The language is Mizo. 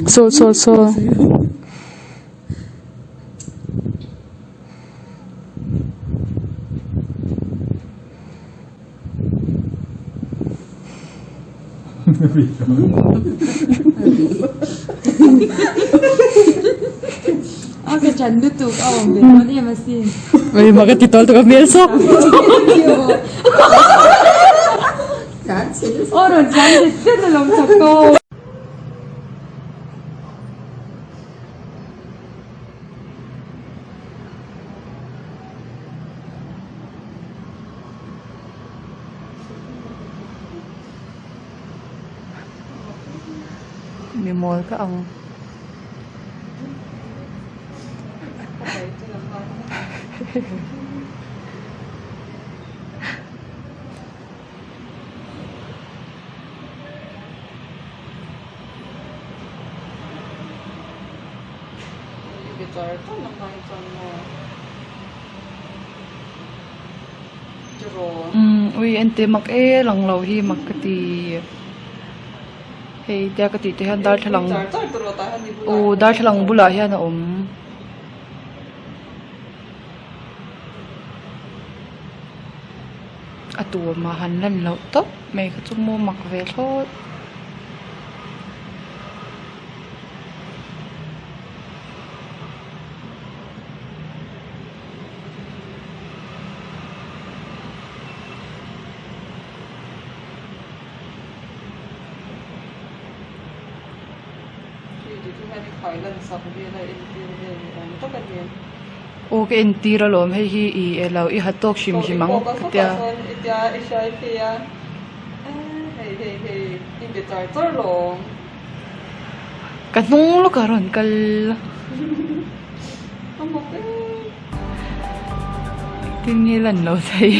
Saw saw saw. A ka chan lutuk a awm ve dawn em asin. Ui mak a ti tawl tuk a hmel sawk. Aw rawn tlan zet zet alawm chak tawk. Mi mawl ka ang. Umm ui ente mak e lang lo hi mak ka ti hei tia ka tih te hian darthlalang aw darthlalang bulah hian a awm. A tuam ah han lan loh tawp mai kha chu maw mak ve thlawt. Aw ka entir alawm hei hi i elo i ha tawk hrim hrim ang ka tia. Ka hnung lawk a rawn kal. Tin nge lan lo thei.